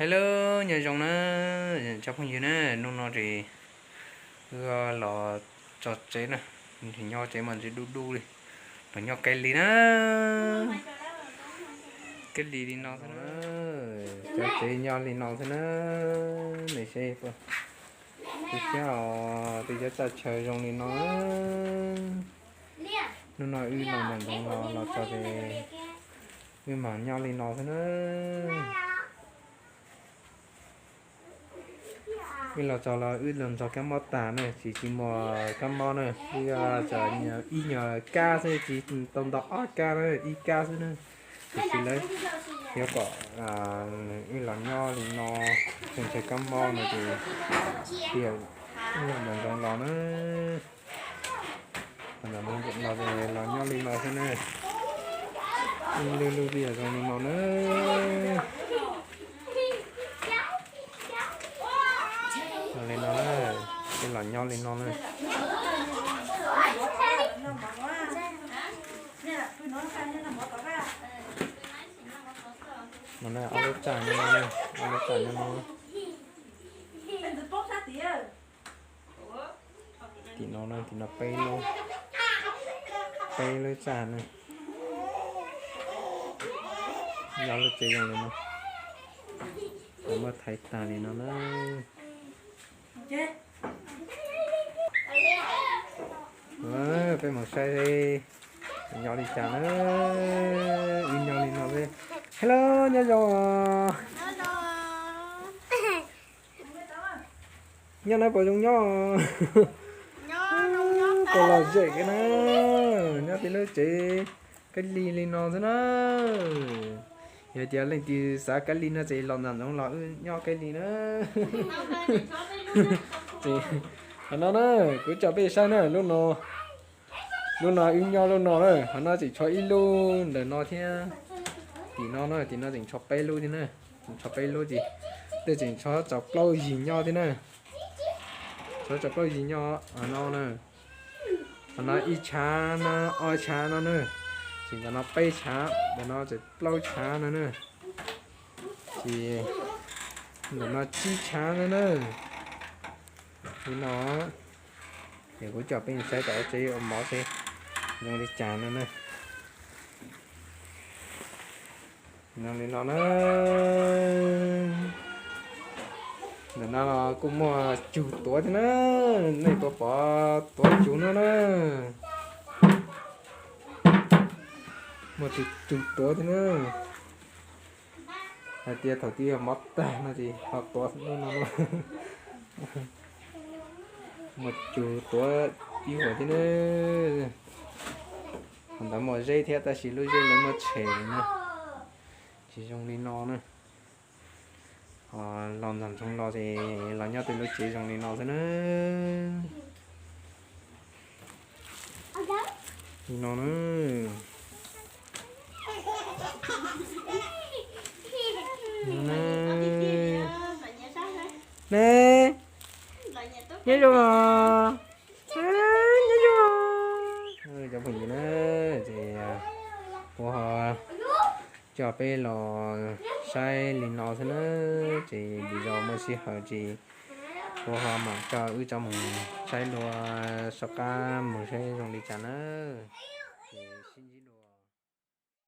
Hello, nyob zoo na, cov phooj ywg na, hnub no ces wb los txog tsev na, nyob tsev mas ntshe du du li, los nyob kaij li na, kaij li li no xwb na, cov tsev nyob li no xwb na, nej saib, tu siab os, tej cov txaj chaw zoo li no. Hnub no wb los ntawm ntsoov los los txog ces wb mam nyob li no xwb na. Wb los txog los wb los ntxog kab mob tag na, tsis tsis muaj kab mob na, wb txawm ib nyuag kab xwb, tsis tau nto ob kab na, ib kab xwb na. Tiam sis lawv yuav kom wb los nyob li no, ntshe kab mob no ces wb los ntawm ntsoov los na. Los nyob li no xwb na, ib lub lub twb yog zoo li no na. Zoo li no na, wb los nyob li no na. No na, ob lub txaj nyob no, ob lub txaj nyob no. Tim no na, tim no peb lub, peb lub txaj na. Nyob lub tsev zoo li no, muab thaiv tag li no na. Peb mus saib nyob li cas na. Wb nyob li no xwb. Hello, nyob zoo. Nyob no puas zoo nyob? Puas lom zem na, nyob tej lub tsev kab li li no xwb na. Yog tias leej twg xav kab li no ces los ntxam ntxoov los wb nyob kab li na. Qhov no na, kuv coj peb saib na, lub no, lub no wb nyob lub no na, qhov no tseem tshuav ib lub ntawm no thiab. Tim no na, tim no tseem tshuav peb lub thiab na, tseem tshuav peb lub ces tej tseem tshuav txog plaub yig nyob thiab na. Tshuav txog plaub yig nyob no na. Qhov no ib tshav no, ob tshav no na, ces ntawm no peb tshav, ntawm no tseem plaub tshav no na, ces ntawm no tsib tshav no na. Li no, ces kuv coj peb saib tom tsev ua mov seb zoo li cas no na. Li no na, ntawm no los kuj muaj cug tuav thiab na, nej puas pom tuav cug no na. Muaj cug tuav thiab na. Hais tias thaum twg yog mov tag no ces ho tuav no no. Muaj cug tuav ib huam thiab na. Qhov ntawd muaj zeb thiab tab sis lub zeb lawv muab tshem na, tsis zoo li no na. Ho los ntxam ntxoov los ces los nyob tej lub tsev zoo li no xwb na. Li no na. Ne, nyob zoo os. Nyob zoo os. Cov phooj ywg na, ces kuv ho coj peb los saib li no xwb na, ces video muaj sij hawm ces kuv ho mam coj wb coj mus saib dua, soj qab mus saib zoo li cas na.